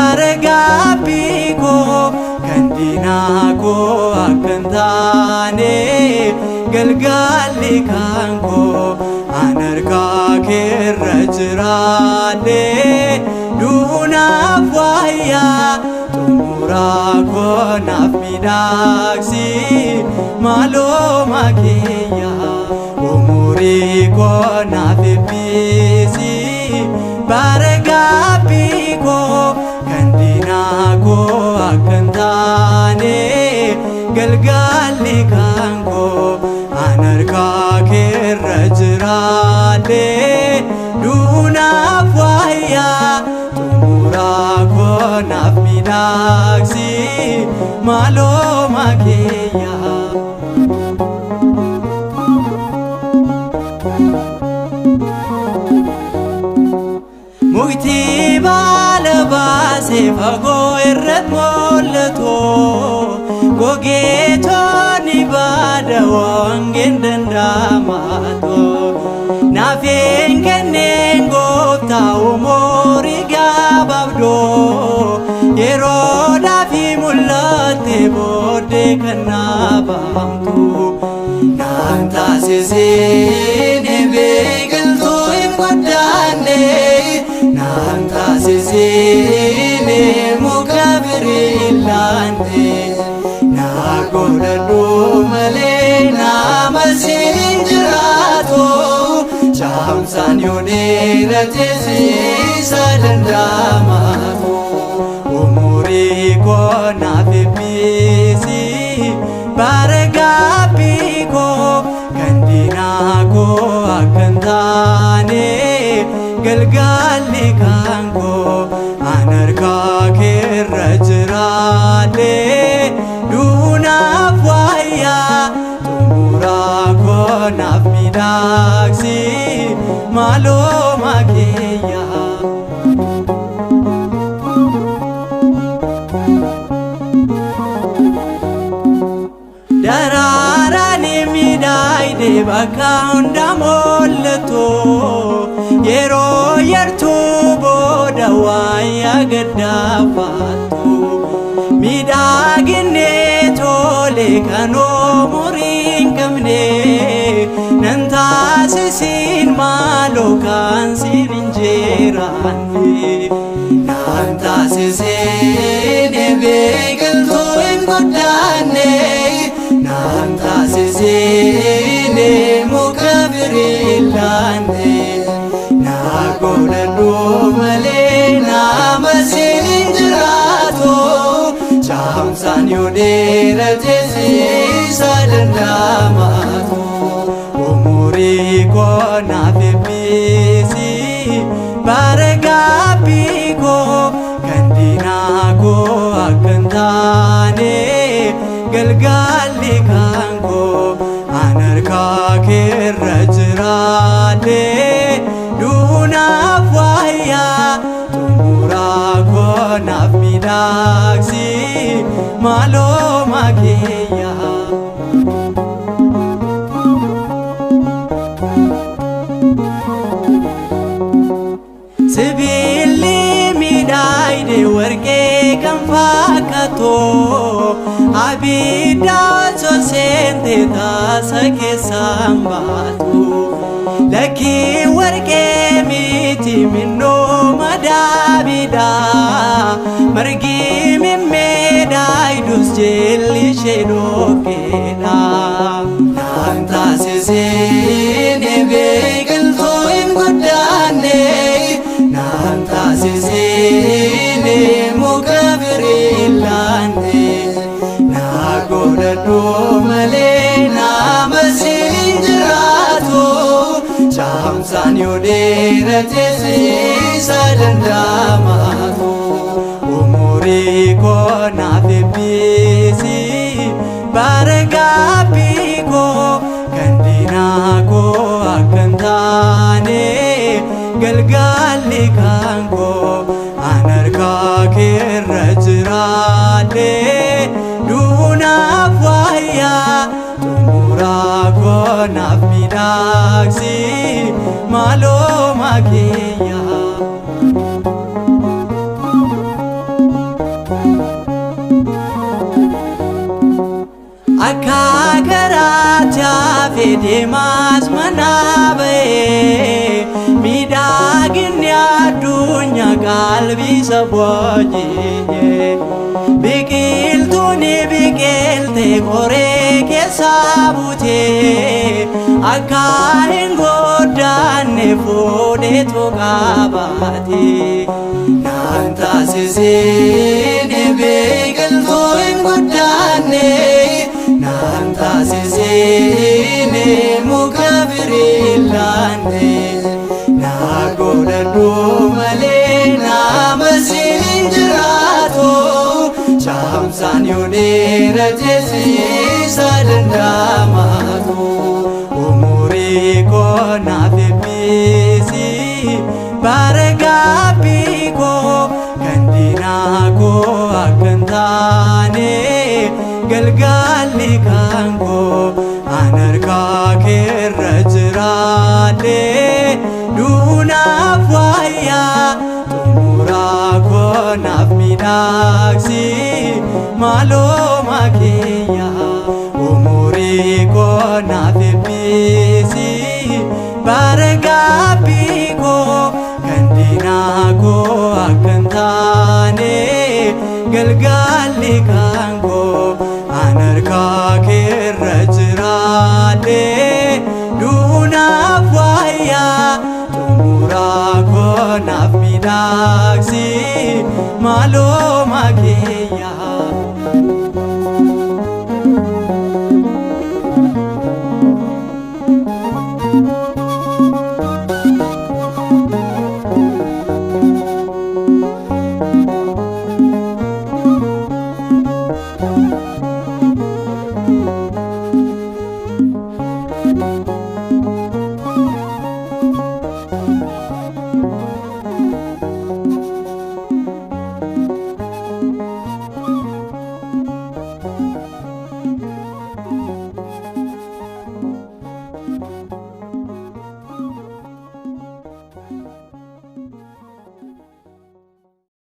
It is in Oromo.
Bara gaabbii koo kan diinaa koo akka hin taane galgalli kan koo an harkaa keerra jiraadhe duunaaf waayyaa xumuraa koo naaf miidhagsi maaloo kiyya umurii koo naaf eebbisi bara gaabbii koo kan diinaa koo akka hin taane galgalli kan koo an harkaa keerra jiraadhe duunaaf waayyaa xumuraa koo naaf miidhagsi maaloo kiyya. Mukti baala baasee fagoo irratti mul'atu gogeetonni baada wangeen danda'amaatu. Naafeen kenneen gooftaa umurii gabaabdoo yeroodhaaf mul'atte booddee kan naafamtu. Naan taasisiin biqiltuu hin guddanne naan taasisiin muka firii hin laanne naa godhadhu malee nama siin jiraatu caamsaan yoo dheerate siisa danda'amaatu. Umurii koo naaf eebbisi bara gaabbii koo kan diinaa koo akka hin taane galgalli kan koo an harkaa keerra jiraadhe duunaaf waayyaa xumuraa koo naaf miidhagsi maaloo kiyya. Daraaraan miidhagde bakka hunda mul'atu yeroo yartuu booda waaya gaddaafattu miidhaginni tole kan umurii hin qabne nan taasisiin maaloo kan siin hin jiraanne. Naan taasisiin biqiltuu hin guddanne naan taasisiin muka firii hin laanne naa godhadhu malee nama siin jiraatu caamsaan yoo dheerate siisa danda'amaatu. Umurii koo naaf eebbisi bara gaabbii koo kan diinaa koo akka hin taane galgalli kan koo an harkaa keerra jiraadhe duunaaf waayyaa xumuraa koo naaf miidhagsi maaloo kiyya. Sibiilli miidhagde warqee kan fakkaatu abidda osoo seente taasa keessaan baatu. Lakkii warqee miti minnoo madaabidha margi mimmiidhagdus jilli ishee dhoqqeedha. Naan taasisiin biqiltuu hin guddanne naan taasisiin muka firii hin laanne naa godhadhu malee nama siin jiraatu caamsaan yoo dheerate siisa danda'amaatu. Umurii koo naaf eebbisi bara gaabbii koo kan diinaa koo akka hin taane galgalli kan koo an harkaa keerra jiraadhe duunaaf waayyaa xumuraa koo naaf miidhagsi maaloo kiyya. gaafe deemaas manaa ba'ee miidhaginni addunyaa qalbii isa booji'e. Biqiltuun biqilte qoree keessaa butee akka hin goddaanne fuudheetu qabaate. Naan taasisiin biqiltuu hin guddaanne, naan taasisiin muka firii hin laanne. Na godhadhu malee nama siin jiraatu, caamsaan yoo dheerate siisa danda'amaatu. Umurii koo naaf eebbisi, bara gaabbii koo kan diinaa koo akka hin taane galgalli kan koo an harkaa keerra jiraadhe duunaaf wayyaa xumuraa koo naaf miidhagsi maaloo makeeyyaa. Umurii koo naaf eebbisi, bara gaabbii koo kan diinaa koo akka hin taane galgalli kan koo an harkaa keerra jiraadhe duunaaf wayyaa xumuraa koo naaf miidhagsi maaloo makeeyyaa.